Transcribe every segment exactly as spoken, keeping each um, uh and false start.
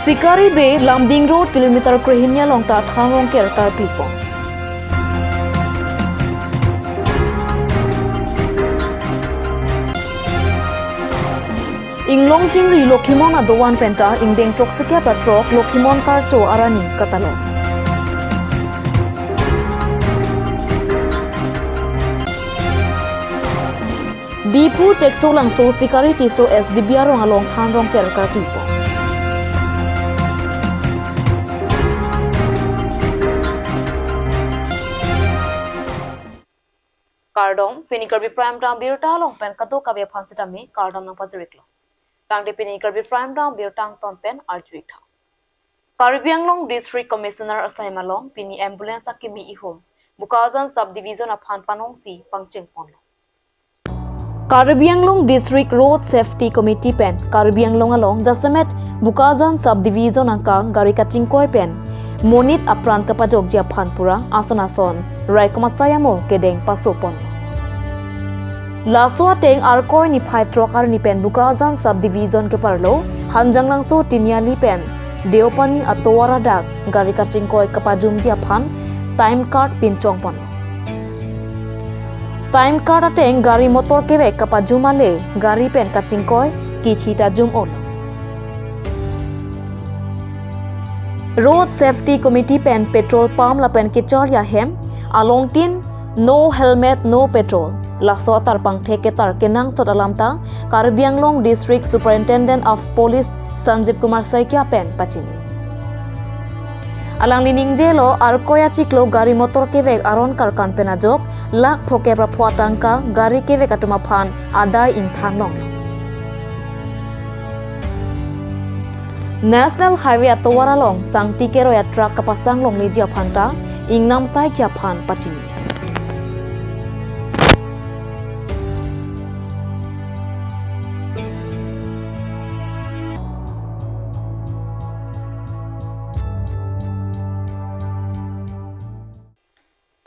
Sikari Bey, Lumding Road, kilometer krehini along ta than rongker karklipon. Inglong chingri Lokhimon adovan pen ta ingdeng throksi kep ra throk Lokhimon karcho arani katalon. Diphu Chekso Langso Sikari Tisso S G B arong along than rongker karklipon. Kardom, pini Karbi Prime Time abirta along pen kadokave aphan sitame kardom nangpajir-iklo. Tangte pini Karbi Prime Time abirta angton pen arju-ik tha. Karbi Anglong District Commissioner asai malom pini ambulance akimi ihum Bokajan Subdivision aphan panongsi pangchengponlo. Karbi Anglong District Road Safety Committee pen Karbi Anglong along jasemet Bokajan Subdivision angkang gari kachingkoi pen monit apran kapajokji aphan pura ason ason raikom asai amo kedeng pasopon. Laso ateng Arkoi niphai throk arni pen Bokajan Subdivision keparlo Hanjanglangso Tiniali pen Deopani atovar adak gari kachingkoi kapajumji aphan time card pinchongpon. Time card ateng gari motor kevek kapajum ale gari pen kachingkoi kithi ta jum-olo. Road Safety Committee pen petrol pump lapen kecharli ahem alongtin no helmet no petrol, laso atarpangthek ketar kenangsot alam ta Karbi Anglong District Superintendent of Police Sanjeev Kumar Saikia pen pachini. Alangli ningjelo Arkoi achiklo gari motor kevek aron karkan pen ajok lakh phokep ra pho atangka gari kevek atum aphan adai ingthan longlo. National Highway atovar along sangti keroi atruck kapasang longleji aphan ta ingnam Saikia aphan pachini.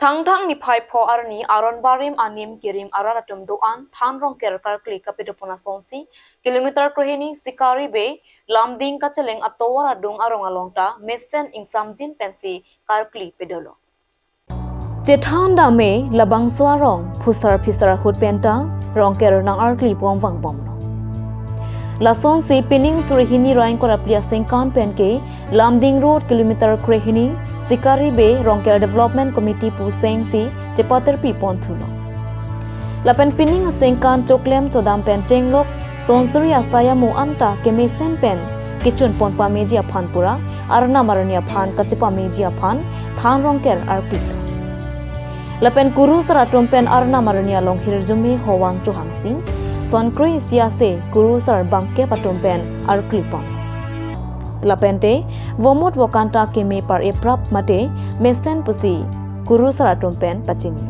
Thangthang niphai pho arni aron barim anim kirim arat atum do-an than rongker karkli kapidopon asonsi kilometer krehini Sikari Bey Lumding kacheleng atovar adung arong along ta mesen ingsamjin pensi karkli pedolo. Chethan dame labangso arong phusar phisar ahut pen ta rongker nang-arklipon vangbomlo. Lasonsi pining suri hini ra ingkoi ra phli asengkan pen ke Lumding Road kilometer krehini Sikari Bey Rongker Development Committee pu sengsi chepaterpipon thulo. Lapen pining asengkan choklem chodam pen chenglok sonsuri asai amo anta kemesen pen kechunpon pameji aphan pura arnam arni aphan kachepameji aphan than rongker arklilo. Lapen kurusar atum pen arnam arni along hirjume hovang chohangsi sonkre isi ase kurusar bangkep atum pen arklipon. Lapente vomut vokan ta keme par-e prap mate mesen pusi kurusar atum pen pachini.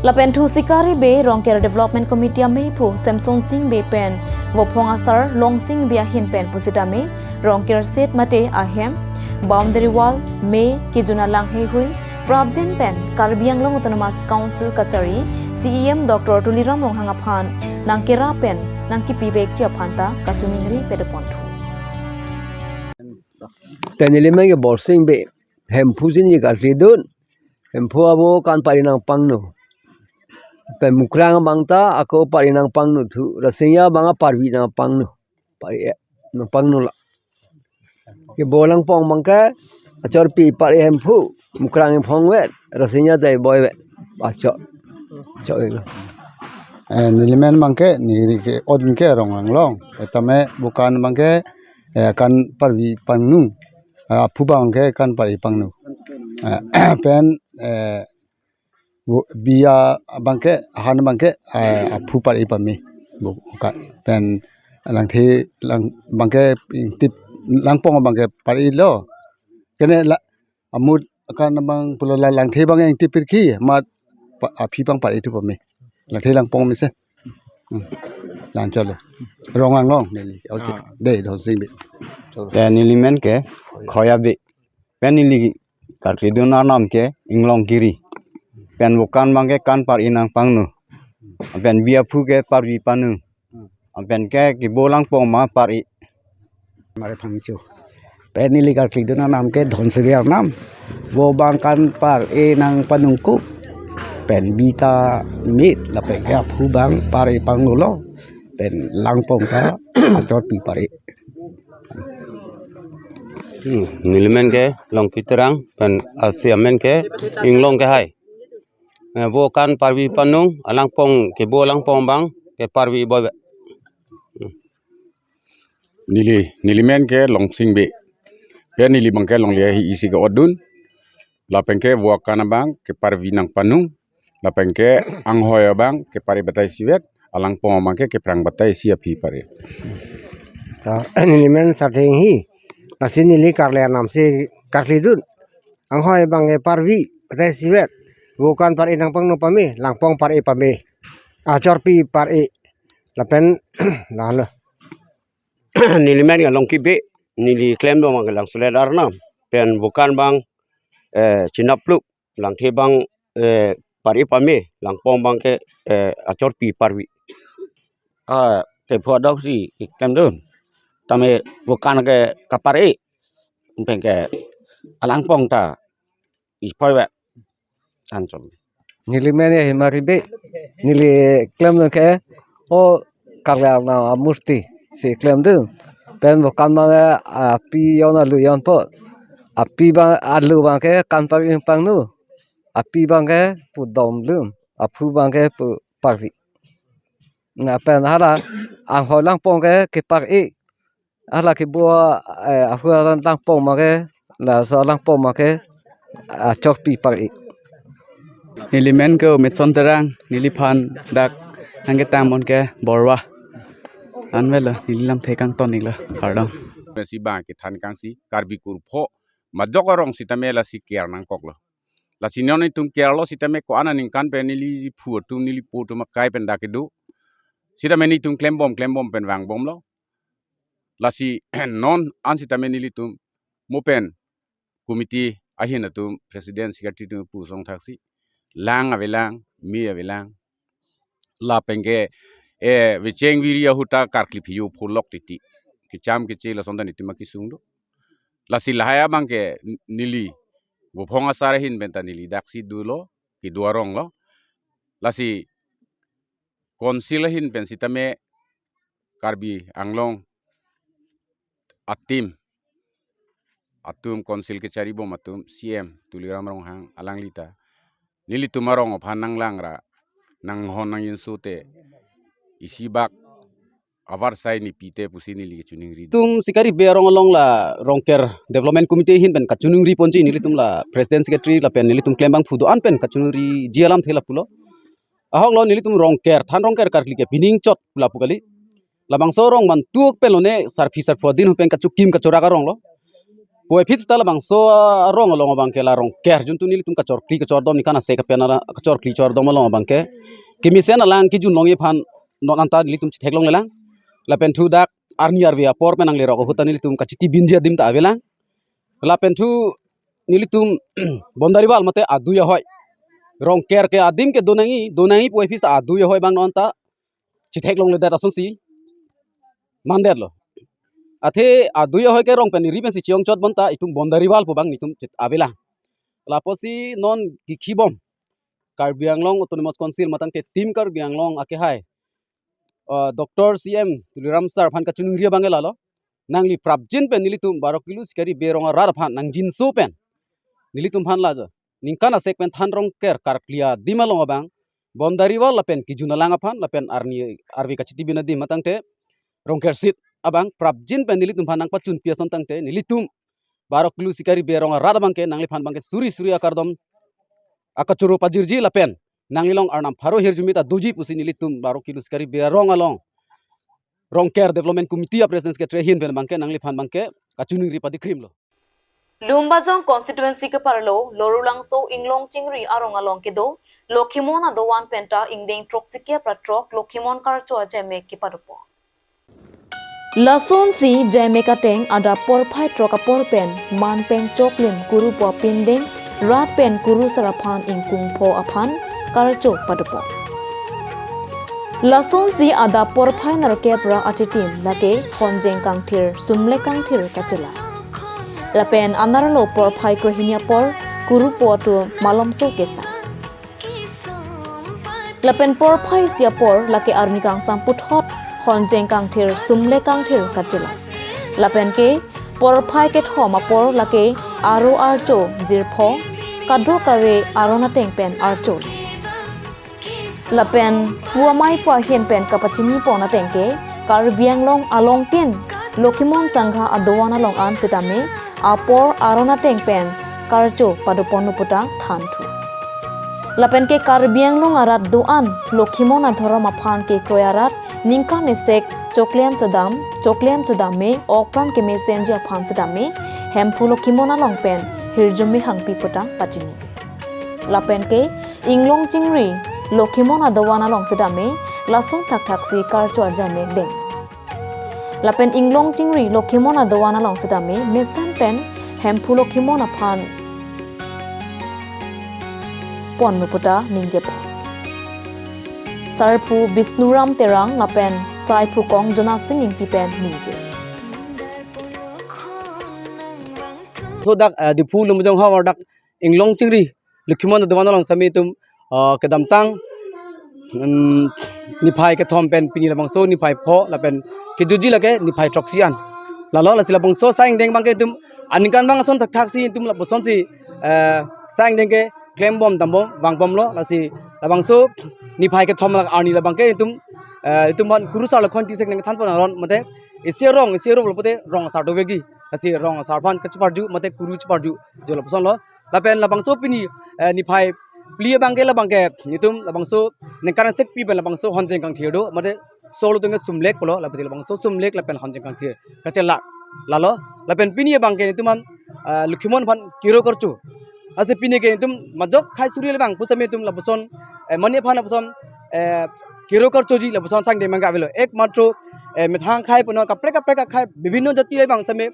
Lapen thu Sikari Bey Rongker Development Committee amephu Semson Sing Bey pen vophong asar Long Sing Bey ahin pen pusitame rongker set mate ahem, boundary wall, me, kejun alang heihui prapjin pen Karbi Anglong Autonomous Council kachari C E M Doctor Tuliram Ronghang aphan nangkerap pen nangkipivekji aphan ta kachiningri pedopon thu. Te neli men ke Borsing Bey, Hemphu chini karkli dun. Hemphu abo kan pari nangpangno. Pen Mukrang abang ta ako pari nangpangno thu. Rasinja abang aparvi nangpangno. Pari, eh, nangpangno la. Kebo Langpong abang ke achorpi pari Hemphu. Mukrang ingphong vet. Rasinja tai boi vet. Achor. Achor lo. Eh, neli men abang ke, neli ke on ke Ronganglong. Tame bukan abang ke, eh, kan parvi pangno. Eh, aphu abang ke kan pari pangno. Eh, pen, eh, bu-, biya abang ke, ahan abang ke, eh, aphu pari pame. Bukan. Pen Langthe lang abang ke ingtip Langpong abang ke parilo. Kene la amut akan abang pulo la Langthe abang ingtip pirki, mat pa-, aphi abang pari thu pame. Langthe Langpong mesen. Hmm. Lang cholo. Ronganglong neli. Okay. Ah. Dei, Donsing Bey. Cholo. Te neli men ke Khoya Bey. Pen neli karkli dun arnam ke Inglong Kiri. Pen bukan abang ke kan pari nangpangno. Pen biya aphu ke parvi pangno. Pen ke kebo Langpong ma pari. Mari phangcho. Pen neli karkli dun anam ke Dhonsiri arnam. Vo bang kan par-e nangpanung ko. Pen bi ta mit lapen ke aphu bang par-e panglo lo. Pen langpong ta achorpi par-e. Hmm, neli men ke Longki Terang pen asi amen ke Inglong Kehai. Eh, vo kan parvi panung, alangpong ke vo langpong bang ke parvi boy. Hmm. Neli, neli men ke Longsing Bey. Pen neli bang ke longle ahi isi ke-otdun. Lapen ke vo kan abang ke parvi nangpanung. Lapen ke anghoi abang ke par-e batai isivet, alangpong abang ke keprang batai isi aphi par-e. Ta, neli men Sarthe Inghi. Lasi neli karkli anam si karkli dun. Anghoi abang ke parvi batai isivet. Vo kan par-e nangpanung pame, langpong par-e pame. Achorpi par-e. Lapen lalo. Neli men ke Longki Bey, neli klemdun abang ke Langsolet arnam. Pen vo kan bang, eh, Chinapluk, Langthe bang, eh, par-e pame, langpong bang ke, eh, achorpi parvi. Ah, ke phuadok si klemdun. Tame vo kan ke kapar-e, pen ke alangpong ta ispoi ve. Anchom. Neli men ya Himari Bey. Neli klemdun ke o karkli arnam amurti si klemdun. Pen vo kan bang ke api jon alu jonpo. Api bang alu bang ke kan parvi nangpanung. Api bang ke pu domlum. Aphu bang ke pu parvi. Na pen hala anghoi langpong ke kepar-e. Hala ke vo, eh, aphu alang langpong ma ke, laso langpong ma ke, achorpi par-e. Neli men ke Umetson Terang, neliphan dak nangketang mon ke Borwa. Anvet lo, neli lamthe kangton iklo, kardom. Mesi bang kethan kangsi, Karbi kurpho, majok arong sitame lasi care nangkoklo. Lasi non itum care lo sitame ko-an aningkan pen neli phu atum, neli po atum akai pen dak kedo. Sitame nelitum klembom, klembom pen vangbomlo. Lasi non an sitame nelitum mo pen committee ahin atum president secretary atum pu song thaksi lang avelang, me avelang. Lapen ke, eh, vecheng viri ahut ta karkli phi-o pholok titi. Kecham keche lason ta nelitum akesung do. Lasi lahai abang ke n-, neli vophong asar ahin pen ta neli daksi dolo, kedo arong lo. Lasi council ahin pen sitame Karbi Anglong a-team atum, council kecharibom atum, C M Tuliram Ronghang alangli ta nelitum arong aphan nanglang ra nanghon nangjinso te isi bak avarsai nepi te pusi neli kachiningri. Tum Sikari Bey arong along la Rongker Development Committee ahin pen kachiningri ponji, nelitum la president secretary lapen nelitum klembang phu do-an pen kachiningri ji alamthe lapulo. Ahok lo nelitum Rongker, than Rongker karkli ke pining chot lapu kali. Labangso arong man tuk pen lone sarpi sarpo adin pen kachokim kachorak arong lo. Puvoiphit ta labangso arong along abang ke la Rongker juntu nelitum kachorkli kachordom, ningkan asek pen la kachorkli chordom along abang ke kemesen alang kejun longji aphan non anta nelitum chethek longlelang. Lapen thu dak arni arve apor pen nanglerok ahut ta nelitum kachiti binji adim ta avelang. Lapen thu nelitum boundary wall mate adui ahoi. Rongker ke adim ke do nangji, do nangji puvoiphit ta adui ahoi abang non ta chethek longledet asonsi mandetlo. Athe adui ahoi ke rong pen ri pensi chiyong chot bonta itum boundary wall pu abang nelitum chit avelang. Lapusi non kikhibom Karbi Anglong Autonomous Council matang te Team Karbi Anglong akehai, uh, Doctor C M Tuliram sir aphan kachiningri abang ke lalo. Nangli prapjin pen nelitum Baro Kilo Sikari Bey arong arat aphan nangjinso pen nelitum aphan la jo ningkan asek pen than Rongker karkli adim along abang boundary wall lapen kejun alang aphan lapen arni arve kachiti bin adim matang te Rongker seat abang prapjin pen nelitum aphan nangpachunpi ason tangte nelitum Baro Kilo Sikari Bey arong arat abang ke nangliphan abang ke suri suri akardom akachoro pajirji lapen nanglilong arnam pharo hirjume ta doji pusi nelitum Baro Kilo Sikari Bey arong along Rongker Development Committee a President Secretary ahin pen abang ke nangliphan abang ke kachiningri padikrimlo. Lumbajong constituency keparlo Lorulangso Inglong Chingri arong along kedo Lokhimon adovan penta ingdeng throksi kep ra throk Lokhimon karcho ajaimek kepadopo. Lasonsi jaimek ateng adap porphai throk apor pen man peng choklim kurupo pindeng rat pen kurusar aphan ingkung pho aphan karcho padopo. Lasonsi adap porphai nerkep ra achitim lake Honjeng Kangthir, Sumlek Kangthir kachela. Lapen anerlo porphai krohini apor kurupo atum malomso kesa. Lapen porphai isi apor lake arni kangsam puthot Honjeng Kangthir, Sumlek Kangthir kachela. Lapen ke porphai kethom apor lake aro archo jirpo, kadokave aron ateng pen archo. Lapen pu amei pu ahin pen kapachinipon ateng ke Karbi Anglong alongtin Lokhimon Sangha adovan along an sitame apor aron ateng pen karcho padoponlo puta thanthu. Lapen ke Karbi Anglong arat do-an Lokhimon adhorom aphan kekroi arat ningkan esek choklem chodam, choklem chodam me okpran kemesenji aphan sitame Hemphu Lokhimon along pen hirjume hangpi puta pachini. Lapen ke inglong chingri Lokhimon adovan along sitame lason thakthaksi karcho ajai mekdeng. Lapen inglong chingri Lokhimon adovan along sitame mesen pen Hemphu Lokhimon aphan ponlo puta ningjepo. Sarphu Bisnuram Terang lapen saiphu kong Jonasing Ingti pen ningje. So dak, eh, Diphu Lumbajong havar dak inglong chingri Lokhimon adovan along sitame itum, ah, kedamtang, mm, niphai kethom pen pini labangso niphai pho lapen kejutji lake niphai throksi an. Lalo lasi labangso sang ingdeng abangke itum aningkanvang ason thakthaksi itum labangso si, eh, sang ingdeng keklembom dambom vangbomlo lasi labangso niphai kethom la arni labangke itum, eh, itum aphan kurusar Lokhon Tingsek nangthanpon aron mate isi arong, isi arong lo pute rong asar dovekji. Lasi rong asar aphan kacheparju mate kuru cheparju jo lapuson lo. Lapen labangso pini, eh, niphai phli abangke labangke itum labangso ningkan sekpi pen labangso Honjeng Kangthir do mate solo tungke Sumlek pulo lapen labangso Sumlek lapen Honjeng Kangthir kachela. Lalo lapen pini abangke itum aphan, eh, Lokhimon aphan kiro karcho. Lasi pini ke itum majok khai suri le abang pusitame itum lapuson, eh, mani aphan lapuson, eh, kiro karchoji lapuson sang ingdeng abangke avelo. Ekmatro, eh, methang khai punon kaprek kaprek akhai bibhinno jati le abang sitame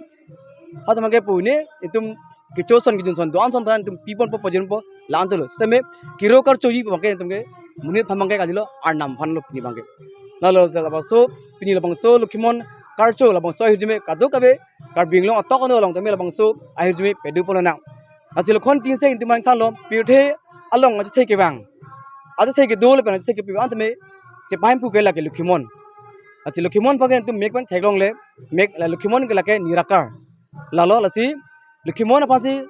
ha abangke pune itum kecho ason kejun ason do-an ason do-an itum piponpo pajirpo la-an dolo. Sitame kiro karchoji abangke itum ke monit aphan abangke kalilo, arnam aphanlo pini abangke. Lalo labangso pini labangso Lokhimon karcho labangso ahirjume kadokave Karbi Anglong atok ano along tame labangso ahirjume peduponlo nang. Lasi Lokhon Tingsek itum aphan thanlo pirthe along achethe kevang, achethe kedo lapen achethe kepi an tame chepahemphu ke lake Lokhimon. Lasi Lokhimon aphan ke itum mek pen theklongle, mek la Lokhimon ke lake nirakar. Lalo lasi Lokhimon aphansi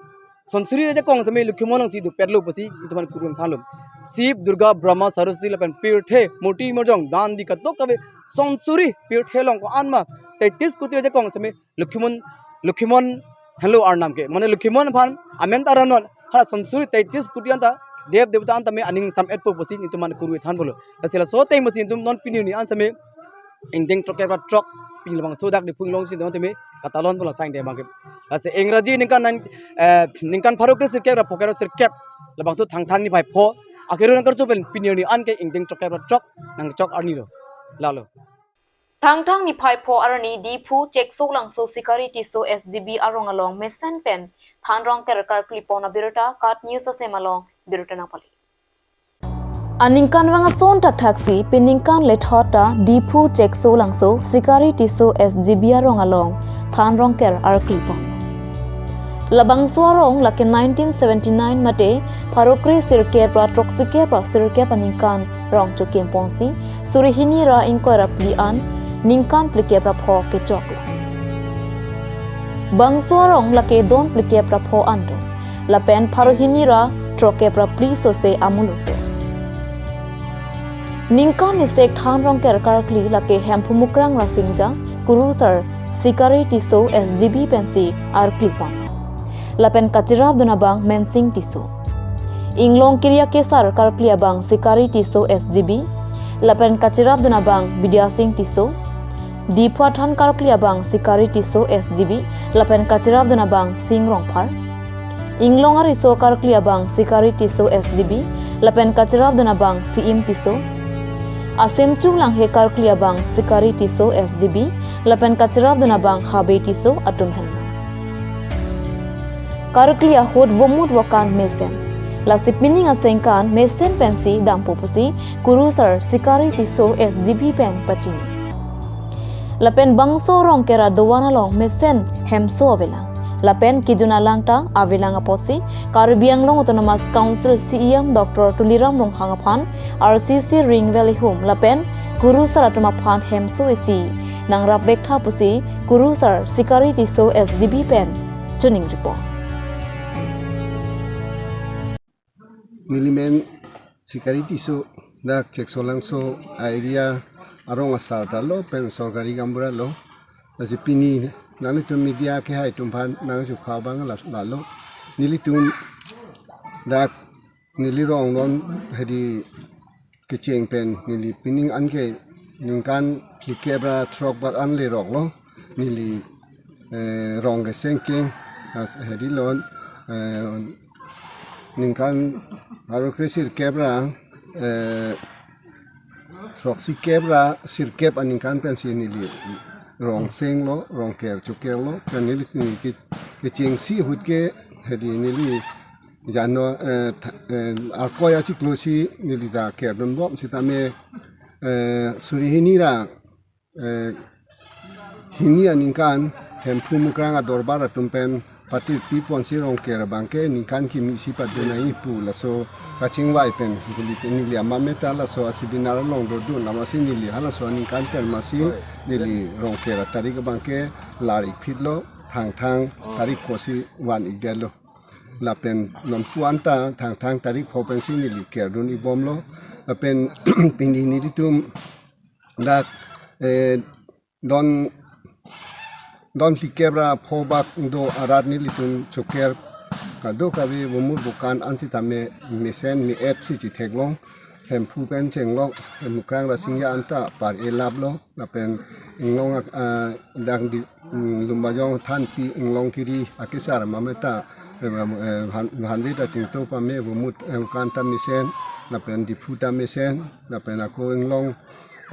sonsuri ajakong tame Lokhimon alongsi dopetlo pusi itum aphan kurun thanlo. Shiv, Durga, Brahma, Saraswati lapen pirthe murti murjong dandi kadokave sonsuri pirthe along ko-an ma taitis kuti ajakong tame Lokhimon, Lokhimon henlo arnam ke. Mane Lokhimon aphan amen ta ranon hala sonsuri taitis kuti anta dev devata anta me aning sam-etpo pusi itum aphan kuru thanpolo. Lasi laso ateng pusi itum non pini arni an sitame ingdeng throkkep ra throk pini labangso dak Diphu inglong si itum tame katalonpo la sang ingdeng abangke. Lasi Ingraji ningkan nine, eh, ningkan pharo kre sirkep ra phokep ra sirkep labangso Thangthang niphai pho akiro nang karcho pen pini arni an ke ingdeng throkkep ra throk nangchok arni lo. Lalo. Thangthang niphai pho arni Diphu Chekso Langso Sikari Tisso S G B arong along mesen pen than rongker karklipon abirta KAT News asem along birta nangpale. Aningkanvang ason thakthaksi peningkan lethot ta Diphu Chekso Langso Sikari Tisso S G B arong along than rongker arklipon. Labangso arong lake nineteen seventy-nine mate pharo kre sirkep ra throksi kep ra sirkep aningkan rong chokim ponsi suri hini ra ingkoi ra phli an ningkan phlikep ra pho kechoklo. Bangso arong lake don phlikep ra pho an do lapen pharo hini ra throkkep ra phli sose amuluk do. Ningkan isek than rongker karkli lake Hemphu Mukrang Rasinja, Kurusar Sikari Tisso S G B pensi arklipon. Lapen kachirapdun abang Mensing Tisso. Inglong Kiria Kesar karkli abang Sikari Tisso S G B. Lapen kachirapdun abang Bidya Sing Tisso. Diphu athan karkli abang Sikari Tisso S G B. Lapen kachirapdun abang Sing Rongphar. Inglong Ariso karkli abang Sikari Tisso S G B, lapen kachirapdun abang Siim Tisso. Asemchu Langhe karkli abang Sikari Tisso S G B, lapen kachirapdun abang Habe Tisso atum henlo. Karkli ahut vomut vokan mesen. Lasi pining asengkan mesen pensi dampo pusi Kurusar Sikari Tisso S G B pen pachini. Lapen bangso Rongker adovan along mesen hemso avelang. Lapen kejun alang ta avelang apotsi Karbi Anglong Autonomous Council C E M Doctor Tuliram Ronghang aphan R C C Ringvalley Home lapen Kurusar atum aphan hemso isi nangrap vektha pusi Kurusar Sikari Tisso S G B pen chuning report. Nelimen Sikari Tisso, dak Cheksolangso area arong asar ta lo pen sorkari gaonbura lo. Lasi pini nanglitum media kehai atum aphan nangchukha abang la, lalo. Nelitum dak neli rong non hedi kecheng pen neli pining anke ningkan phlikep ra throk bak an lerok lo. Neli, eh, rong keseng keng, as hedi lon, eh, ningkan aro kre sirkep ra, eh, throksi kep ra sirkep aningkan pensi neli rong seng lo, rong ker chuker lo, pen neli, neli ke, kechengsi ahut ke hedi neli jano, eh, tha-, eh, arkoi achiklo si neli ta kerdun bom sitame, eh, suri hini ra, eh, hini aningkan Hemphu Mukrang adorbar atum pen patir pi ponsi Rongker abangke ningkan kimi si padun nangji pu laso kachingvai pen neli te neli ama meta laso a-seminar along dodun amatsi neli halaso aningkan pen amatsi neli Rongker atarik abangke lar ikphit lo, Thangthang tarik pho si van ikdet lo. Lapen nonpu anta Thangthang tarik pho pensi neli kerdun ikbom lo. Lapen pini nelitum dak, eh, don, don phlikep ra pho bak do arat nelitum chuker kadokave vumut vukan an sitame mesen me-et si chitheklong. Hemphu pen chenglok, Mukrang Rasinja anta par-e lap lo. Lapen inglong, ah, dak di, mm, Lumbajong Thanpi inglong kiri akesar mameta, eh, eh, han, hanve ta chingto pame vumut, eh, vukan ta mesen, lapen Diphu ta mesen, lapen ako inglong,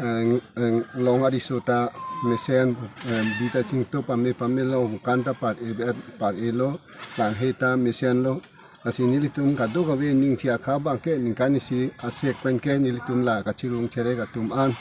eh, ing-, inglong ariso ta mesen, eh, bi ta chingto pame pame lo, vukan ta par-e, par-e lo, Langhe ta mesen lo. Lasi nelitum kadokave ning chi akha abangke ningkan isi asek penke nelitum la kachirung cherek atum an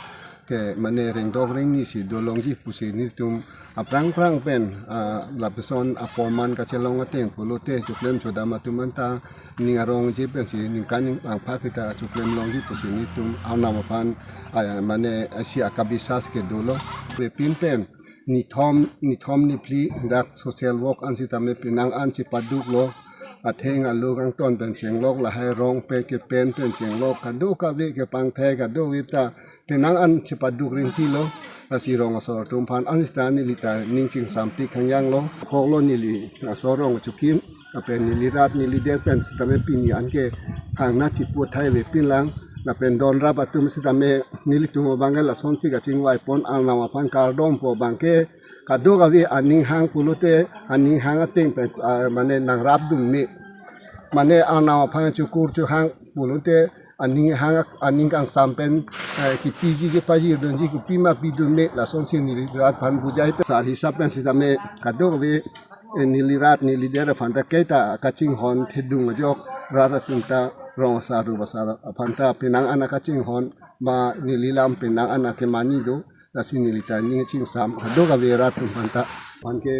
ke mane rengdok rengni si dolongji pusi nelitum aphrang phrang pen, ah, lapuson apor man kachelong ateng pulote choklem chodam atum anta ning arongji pensi ningkan ning angphak kita choklem longji pusi nelitum Arnam aphan, ah, mane isi akabisas ke dolo. Pe pin pen nithom, nithom niphli dak social work an sitame penang an chepaduk lo. Atheng alo kangton pen chenglok, lahai rong pen kepen pen chenglok, kadokave kepangthek kadokave ta penang an chepaduk rinti lo. Lasi rong asor atum aphan an sita neli ta ning chingsampik hangjang lo. Kok lo neli asor rong achukim. Lapen neli rat neli det pen sitame pini anke thangnat chipu thai ve pin lang. Lapen don rap atum sitame nelitum abangke lasonsi kachingvai pon Arnam aphan kardom po abangke kadokave aning hang pulote aning hang ateng pen, ah, mane nangrap dun me. Mane Arnam aphan chukur chuhang pulote aning hang aning kangsam pen, eh, kipiji kipajir dunji kopima pidun me lasonsi neli rat aphan bujai pen sar hisap pen sitame kadokave, eh, neli rat neli det aphan ta kaita kachinghon thedung ajok rat atum ta rong asar rup asar aphan ta penang an kachinghon ma neli lam penang an kemani do. Lasi neli ta ning chingsam kadokave rat atum aphan ta aphan ke,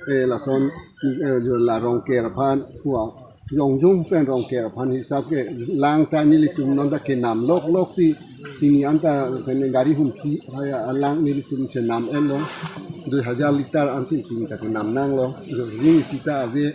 eh, lason, eh, jo la Rongker aphan hua jongjong pen Rongker aphan hisap ke lang ta nelitum non ta kenam lok lok si pini anta pen gari humsi haya alang nelitum chenam-et lo, dui hajar liter ansi pini ta kenam nanglo. Jo ring sita ave,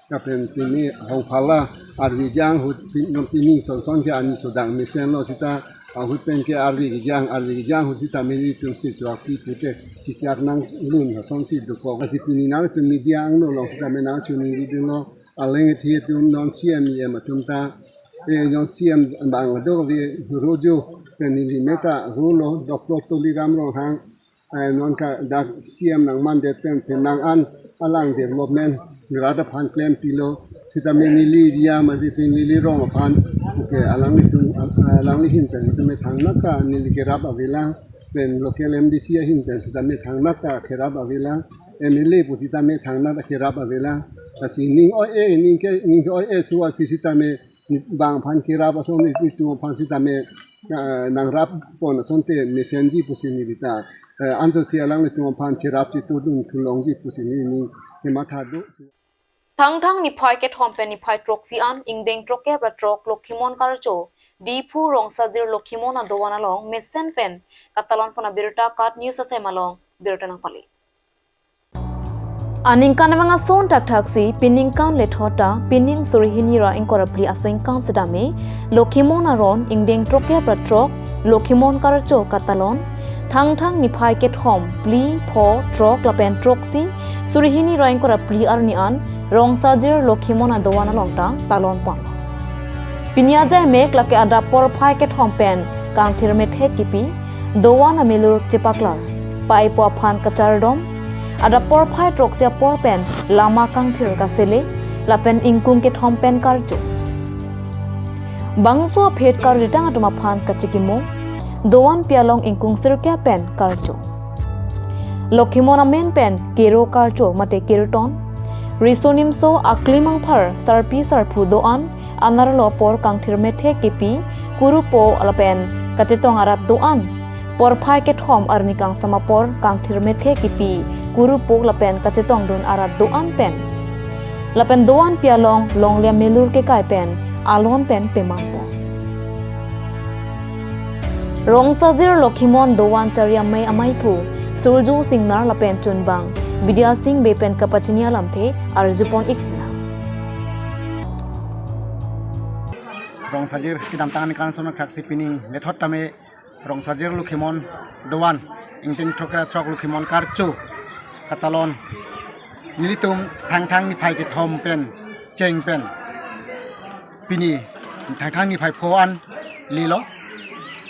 lapen pini Hongphala arve jang ahut pin, non pini son son ke ani sodang mesen lo sita ahut pen ke arve kejang, arve kejang ahut sitame nelitum si chuak pi pute kichak nanglun asonsi dokok. Lasi pini nangtum media angno along sitame nangchiningrilo, aleng ethi atum non C M E M atum ta, eh, non C M bang do ve rojo pen neli meta rolo Doctor Tuliram Ronghang, eh, non ka dak C M nangmandet pen penang an alang development rat aphan klem pilo. Sitame neli area mate neli rong aphan ke alanglitum, alangli ahin pen sitame thangnat ta neli kerap avelang, pen local M D C ahin pen sitame thangnat ta kerap avelang, M L A pu sitame thangnat ta kerap avelang. Lasi ning oi-e, ning ke, ning ke oi-e suwa pi sitame bang aphan kerap ason nelitum aphan sitame, eh, nangrap pon asonte mesenji pusi neli ta, eh, anso si alanglitum aphan cherap chetudun thulongji pusi neli, neli matha do. Thangthang niphai kethom pen niphai throksi an ingdeng throkkep ra throk Lokhimon Karcho, Diphu Rongsajir Lokhimon adovan along mesen pen katalon pon abirta KAT News asem along birta nangpale. Aningkan abang ason thakthak si, peningkan lethot ta, pining suri hini ra ingkoi ra phli aningkan sitame, Lokhimon aron, ingdeng throkkep ra throk, Lokhimon Karcho katalon, Thangthang niphai kethom, phli, pho, throk lapen throksi, suri hini ra ingkoi ra phli arni an, Rongsajir Lokhimon adovan along ta, talon pon. Pini ajaimek lake adap porphai kethom pen, kangthir methek kipi, dovan amelur chepaklar, paipo aphan kachardom, adap porphai throksi apor pen lama kangthir kasele, lapen ingkung kethom pen karcho. Bangso aphet karjutang atum aphan kachikimo, dovan pi along ingkung sirkep pen karcho. Lokhimon amen pen kero karcho mate kirton, riso nimso aklim angphar sarpi sarpo do-an, anerlo apor kangthir methek kipi, kurupo lapen kachetong arat do-an. Porphai kethom arni kangsam apor kangthir methek kipi, kurupo lapen kachetongdun arat do-an pen. Lapen dovan pi along longle amelur kekai pen, alon pen pemangpo. Rongsajir Lokhimon dovan chari amei amaiphu, Surju Singnar lapen chunbang, Bidya Sing Bey pen kapachini alamthe, arjupon ik sinang. Rongsajir kedamtang aningkan ason thakthak si pining lethot tame Rongsajir Lokhimon dovan, ingdeng throkkep ra throk Lokhimon Karcho katalon, nelitum Thangthang niphai kethom pen cheng pen pini Thangthang niphai pho an lelo.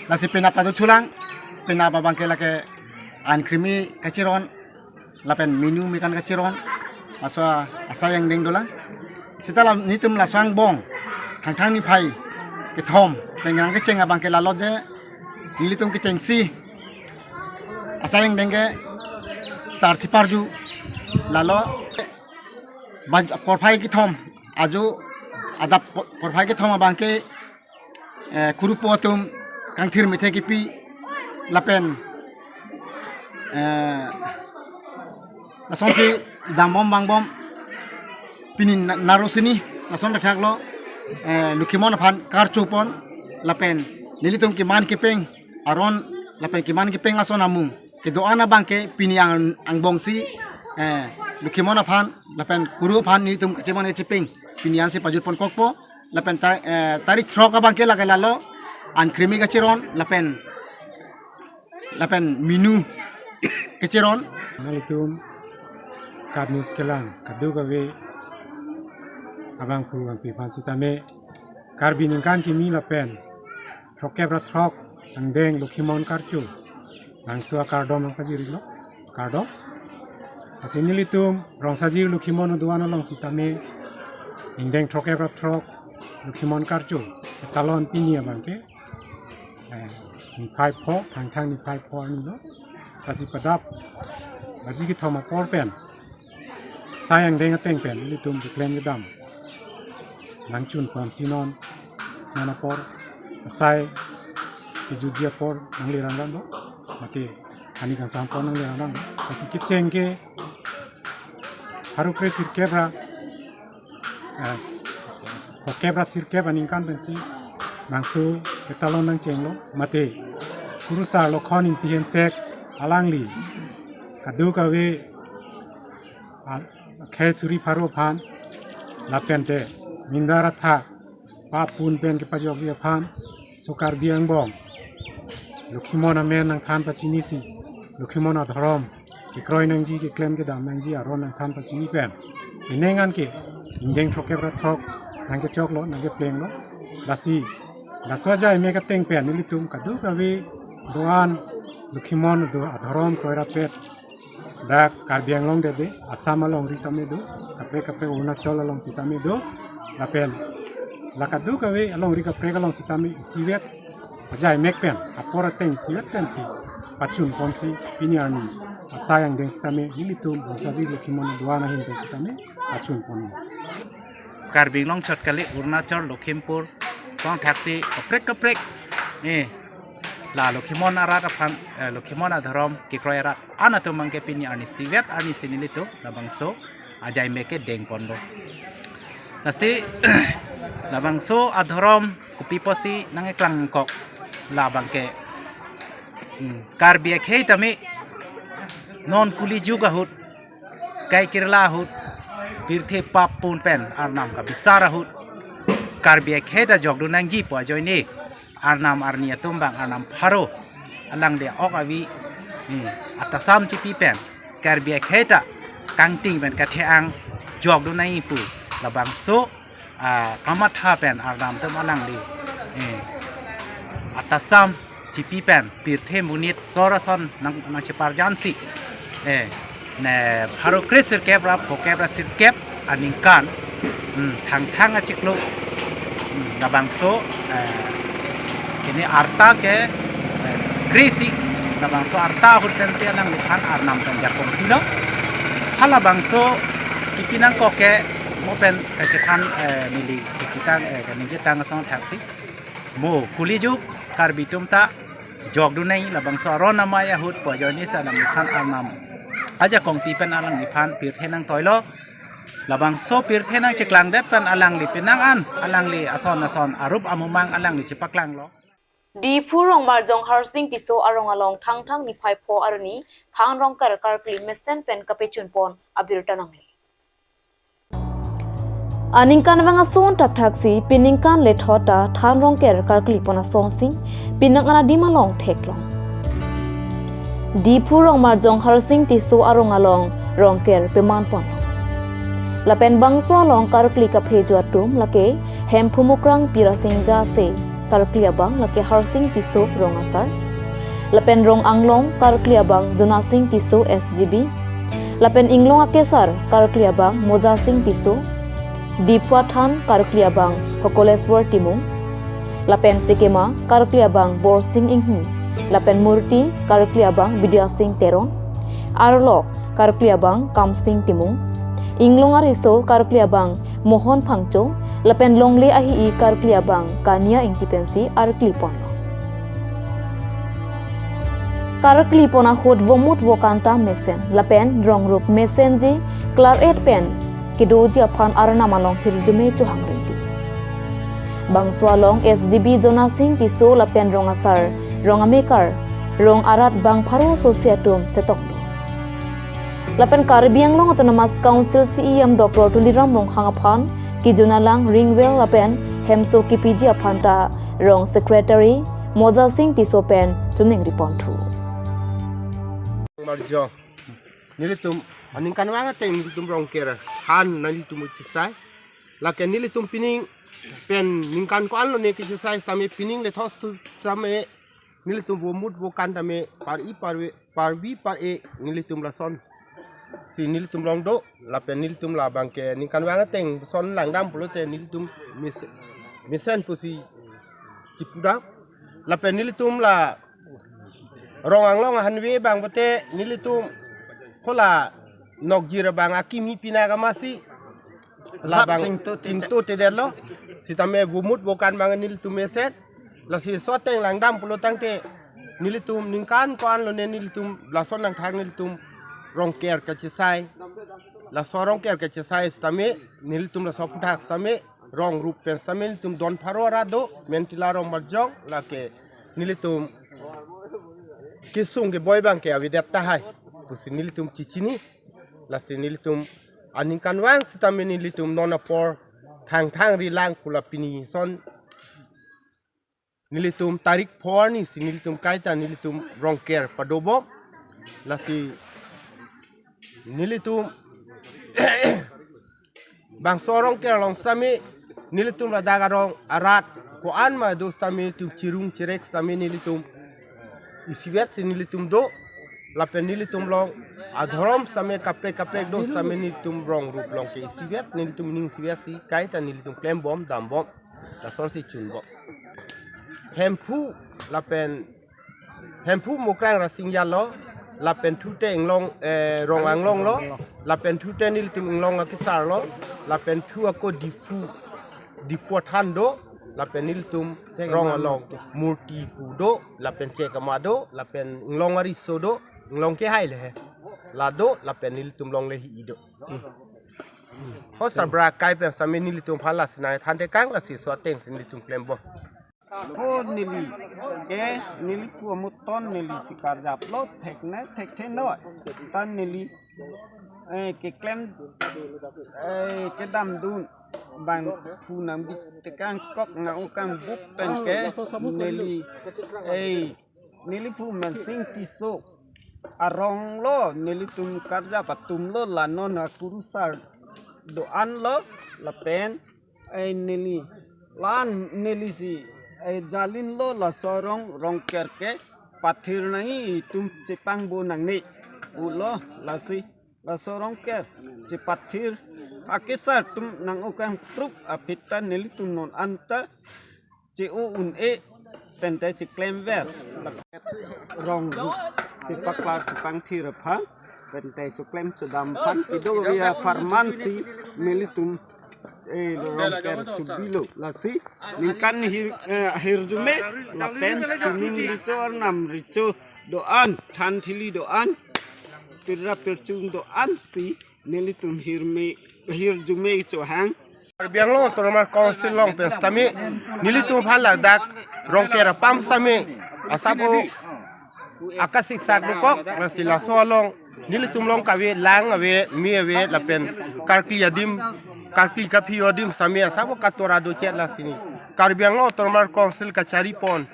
Lasi penap ta dothulang, penap abangke lake an krimi kachiron, lapen minu mekan kachiron, laso asai angdeng dolang. Seta la nelitum laso angbong Thangthang niphai kethom pen nang kecheng abangke lalo je, nelitum kechengsi asai angdeng ke sar chiparju lalo. Baj-, porphai kethom ajo adap por-, porphai kethom abangke, eh, kurupo atum kangthir methek kipi lapen, eh, lasonsi dambom bangbom pini na-, naro sini lason thakthak lo, eh, Lokhimon aphan karcho pon lapen nelitum keman kepeng aron lapen keman kepeng ason amung kedo-an abangke pini ang, angbong si, eh, Lokhimon aphan lapen kuru aphan nelitum kachimon kachipeng pini ansi pajut pon kokpo. Lapen tar-, eh, tarik throk abangke lake lalo an krimi kachiron lapen, lapen minu kachiron. Nanglitum KAT News kelang kadokave abangphu abangpi aphan sitame Karbi ningkan kimi lapen throkkep ra throk angdeng Lokhimon Karcho bangso akardom nangpajirilo, kardom. Lasi nelitum Rongsajir Lokhimon adovan along sitame ingdeng throkkep ra throk Lokhimon Karcho katalon pini abangke, eh, niphai pho, Thangthang niphai pho arni lo. Lasi padap baji kethom apor pen asai angdeng ateng pen nelitum keklem kedam nangchun ponsi non, non apor asai kejutji apor nangle rangran do, mate ani kangsam apor nangle rangran do. Lasi kecheng ke pharo kre sirkep ra, eh, throkkep ra sirkep aningkan pensi bangso ketalon nangchenglo, mate Kurusar Lokhon Ingti Hensek alangli kadokave, ah, akhei suri pharo aphan lapente Minda Ratha papun pen kepajokji aphan, so Karbi angbong Lokhimon amen nangthan pachinisi, Lokhimon adhorom kekroi nangji, keklem kedam nangji aron nangthan pachini pen, penang an ke ingdeng throkkep ra throk nangkechoklo, nangkeplenglo. Lasi laso ajaimek ateng pen nelitum kadokave do-an Lokhimon do adhorom kroi rapet, dak Karbi Anglong dede, Assam alongri tame do, kaprek kaprek Arunachal along sitame do, lapen la kadokave alongri kaprek along sitame isivet ajaimek pen, apor ateng isivet pensi pachun ponsi pini arni asai angdeng sitame nelitum Rongsajir Lokhimon adovan ahin pen sitame pachun pon. Karbi Anglong chot kali, Arunachal, Lakhimpur, tong thaksi kaprek kaprek, eh, la Lokhimon arat aphan, eh, Lokhimon adhorom kekroi arat an atum abangke pini arni isivet arni si nelitum labangso ajai me ke dengponlo. Lasi labangso adhorom kopi pusi nangkeklang kok, labangke, hmm, Karbi akhei tame non kuli juk ahut, kai kirla ahut, pirthe pap pun pen Arnam kabisar ahut, Karbi akhei ta jokdun nangji pu ajoine, Arnam arni atum abang, Arnam pharo alangli ok avi, hmm, atasam chipi pen Karbi akhei ta kangting pen kathe-ang jokdun nangji pu labangso, ah, kamatha pen Arnam atum alangli, eh, atasam chipi pen pirthe monit sor ason nang, nangcheparjansi, eh, ne pharo kre sirkep ra phokep ra sirkep aningkan, hmm, Thangthang achiklo, hmm, labangso, eh, kini arta ke, eh, kre isi, labangso arta ahut pensi alangliphan Arnam pen jakong pilo. Halabangso kipi nangkok ke mo pen, eh, kethan, eh, neli kipitang, eh, kaningjetang asong thaksi, mo kuli juk Karbi atum ta jokdun nangji labangso aron amei ahut pu ajoine si alangliphan Arnam ajakong pi pen alangliphan pirthe nangtoilo. Labangso pirthe nangcheklangdet pen alangli penang an alangli ason ason arup amumang alangli chepaklanglo. Diphu Rongmarjong Harsing Tisso arong along Thangthang niphai pho arni than Rongker karkli mesen pen kapechunpon abirta nangle. Aningkanvang ason thapthaksi peningkan lethot ta than Rongker karklipon asonsi penang an adim along theklong. Diphu Rongmarjong Harsing Tisso arong along Rongker pemanpon. Lapen bangso along karkli kaphejo atum lake Hemphu Mukrang Pirasing Jase, karkli abang lake Harsing Tisso rong asar. Lapen rong anglong karkli abang Jonasing Tisso S G B. Lapen inglong akesar karkli abang Mojasing Tisso. Diphu athan karkli abang Hokoleswar Timung. Lapen chekema karkli abang Borsing Inghi. Lapen murti karkli abang Bidyasing Teron. Arlok karkli abang Kamsing Timung. Inglong ariso karkli abang Mohon Phangcho, lapen longle ahi-i karkli abang Kania Ingti pensi arklipon. Karklipon ahut vomut vokan ta mesen, lapen rong rup mesenji klar-et pen kedoji aphan Arnam along hirjume chohang rinti. Bangso along S G B Jonasing Tisso lapen rong asar, rong amekar, rong arat bang pharo sosi atum chetoklo. Lapen Karbi Anglong Autonomous Council C E M Doctor Tuliram Ronghang aphan kejun alang ringvang lapen hemso kipiji aphan ta rong secretary Mojasing Tisso pen choningri ponthu. Marjo. Nelitum aningkanvang ateng nelitum Rongker han nelitum uchisai. Lake nelitum pining pen ningkan ko-an lone kechesai sitame pining lethot sitame nelitum vomut vokan tame par-i parve parvi par-e nelitum lasonsi nelitum long do, lapen nelitum labangke ningkanvang ateng son langdam pulote nelitum mis-, mesen pusi chipudam. Lapen nelitum la rong anglong ahanve bang pote nelitum kola nokjir bang akimi pina kamasi labang chingtu chingtu tedetlo. Sitame vomut vokan bang nelitum mesen. Lasi laso ateng langdam pulo tangte nelitum ningkan ko-an lone nelitum lason nangthang nelitum Rongker kachesai. Laso Rongker kachesai sitame nelitum laso aphuthak sitame rong rup pen sitame nelitum don pharo arat do, Mentila Rongmarjong, lake nelitum kesung keboi bangke avedet tahai pusi nelitum chichini. Lasi nelitum aningkanvang sitame nelitum non apor Thangthang rilang kula pini son nelitum tarik pho arni si nelitum kaita nelitum Rongker padobom. Lasi nelitum bangso Rongker along sitame nelitum ladak arong arat ko-an ma do sitame nelitum chirung chirek sitame nelitum isivet si nelitum do. Lapen nelitum long adhorom sitame kaprek kaprek do sitame nelitum rong rup long ke isivet nelitum ning isivet si kaita nelitum klembom dambom. Lasonsi chunbom. Hemphu lapen Hemphu Mukrang Rasing Jalo, lapen thu te Inglong, eh, Rong Anglong lo, lapen thu te nelitum Inglong akesar lo, lapen thu ako Diphu, Diphu athan do, lapen nelitum Rong along murti pu do, lapen chek ama do, lapen Inglong ariso do, Inglong kehai le he. La do, lapen nelitum longle hi-i do. Hmm. Ho sarbura kai pen sami nelitum aphan lasi nangthan tekang, lasi so ateng si nelitum klembom. Ho neli ke, neli pu amuton neli si karjap lo, thek ne thekthe noi. Tan neli, eh, keklem, eh, kedam dun bang phu nangbi tekang kok nang-o kangbup pen ke neli, eh, neli phu Mansing Tisso arong lo, nelitum karjap atum lo, la non akurusar do-an lo, lapen, eh, neli, la-an neli si, eh, jalin lo, laso arong Rongker ke pathir nangji, itum chepangbo nangne pu lo, lasi laso Rongker chepathir akesar atum nang-o kangprup aphi ta nelitum non anta che-o un-e pen te cheklemver. Rong chepaklar chepangthir aphan pen te cheklem chedam aphan kedo kave apharman si nelitum, eh, Rongker chubilo. Lasi ningkan hir, eh, hirjume lapen sining recho, arnam recho do-an, than thili do-an, pirra pirchung do-an si nelitum hirme, hirjume chohang. Karbi Anglong Autonomous Council along pen sitame nelitum aphan ladak Rongker apam sitame asap o akasik sak dokok, lasi laso along nelitum along kave, lang ave, me ave, lapen karkli adim, karkli kaphi adim sitame asap o katora do chet, lasi ne Karbi Anglong Autonomous Council kachari pon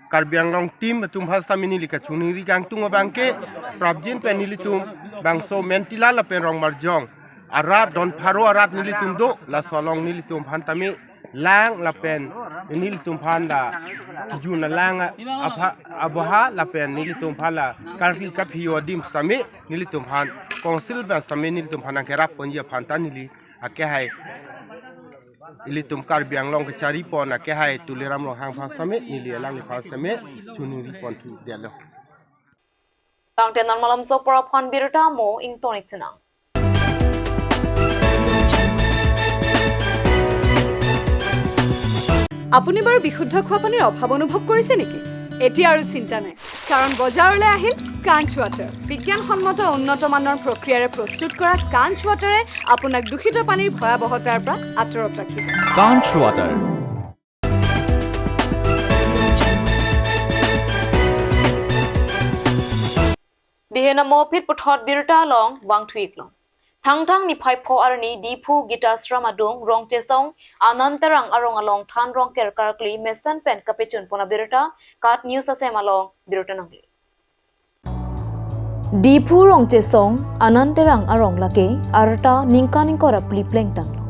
Karbi Anglong team atum aphan sitame neli kachiningri kangtung abang ke, prapjin pen nelitum bangso Mentila lapen Rongmarjong arat, don pharo arat nelitum do, laso along nelitum aphan tame lang lapen nelitum aphan la kijun alang apha, aboha lapen nelitum aphan la karkli kaphi adim sitame nelitum aphan council abang sitame nelitum aphan nangkerap ponji aphan ta neli akehai, ilitum Karbi Anglong kachari pon akehai Tuliram Ronghang aphan sitame, neli alangliphan sitame chiningri pon thu detlo. Tangte non malomso apor aphan birta mo ingtonik sinang. আপুনি বাৰু বিশুদ্ধ খোৱা পানীৰ অভাৱ অনুভৱ কৰিছে নেকি? এতিয়া আৰু চিন্তা নাই, কাৰণ বজাৰলৈ আহিল কাঞ্চ ৱাটাৰ। বিজ্ঞানসন্মত উন্নত মানৰ প্ৰক্ৰিয়াৰে প্ৰস্তুত কৰা কাঞ্চ ৱাটাৰে আপোনাক দূষিত পানীৰ ভয়াৱহতাৰ পৰা আঁতৰত ৰাখিব। Kanch Water. Dihe namo phit puthot birta along vangthu-ik long. Thangthang niphai pho arni Diphu Gita Ashram adung Rongchesong Anand Terang arong along than Rongker karkli mesen pen kapechun pon abirta KAT News asem along birta nangli. Diphu Rongchesong Anand Terang arong lake arta ningkan ingkoi ra phli plengtanglo.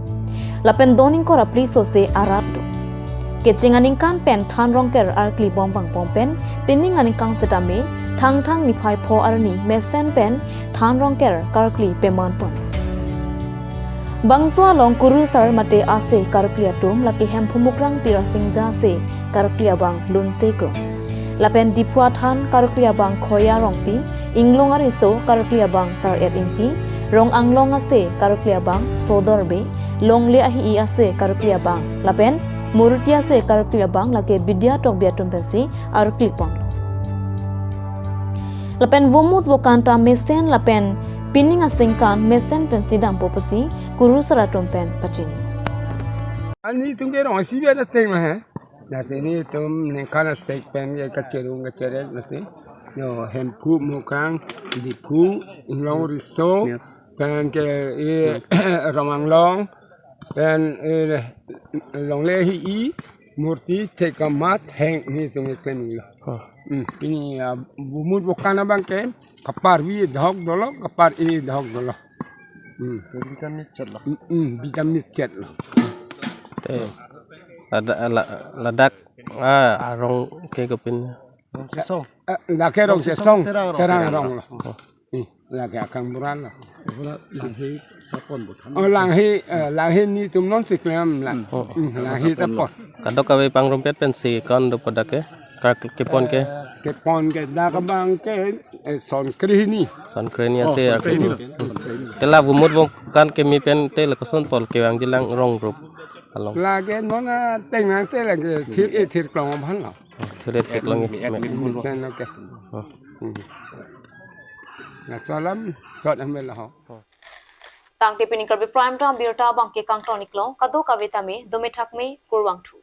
Lapen don ingkoi ra phli sose arat do. Kecheng aningkan pen than Rongker arkli bom vangpon pen pining aningkan setame Thangthang niphai pho arni mesen pen than Rongker karkli peman pon. Bangso along kurusar mate ase karkli atum lake Hemphu Mukrang Pirasingja ase karkli abang Lunse Kro. Lapen Diphu athan karkli abang Khoya Rongpi, Inglong ariso karkli abang Sar-et Ingti, Rong Anglong ase karkli abang Sodor Bey, longle ahi-i ase karkli abang, lapen murti ase karkli abang lake Bidya Tokbi atum pensi arkli ponlo. Lapen vomut vokan ta mesen lapen pining asengkan mesen pensi dampo pusi kurusar atum pen pachini. Ani tum ke rong asi bia dateng lah, eh. Lasi nelitum ningkan asek pen ke kacherung kacherek lasi. Yo, Hemphu Mukrang, Diphu, Inglong ariso, pen ke, eh, Rong Anglong, pen, eh, longle ahi-i, murti, chek amat, heng, nelitum ke klemlo. Oh. Hmm, ini, ah, vomut vokan abang ke, kapar vi dahok dolo, kapar e dahok dolo. Hmm. Vitamin chet lo. Hmm, hmm, vitamin chet lo. Eh, lada-, la-, ladak, ah, arong ke kopin. Rongchesong. Eh, lake Rongchesong, Rongchesong, Terang Rong. Terang Rong lo. Oh. Hmm, lake akang buran lo. Buran langhe sapon bo than. Oh, langhe, eh, langhe nelitum non si klem la. Hmm. Oh. Hmm, langhe sapon lo. Kadokave pangrumpet pensi kon do pu dak ke, kar kepon ke. Eh, Kepon ke dak abang ke, eh, son krehini. Son krehini Oh, ase son arke krehini. Te la Vumut Vongkan keme pen te la koson pol kevangji lang rong rup along. Lake non ateng nang te lake thir e thir klong aphan lo. Thir e thir klong e. Mesen lo ke. Oh. Hmm. Laso alam chot amel ho. Tangte pini Karbi Prime Time abirta abang ke kangton iklo, kadokave tame dome thakme, kurvangthu.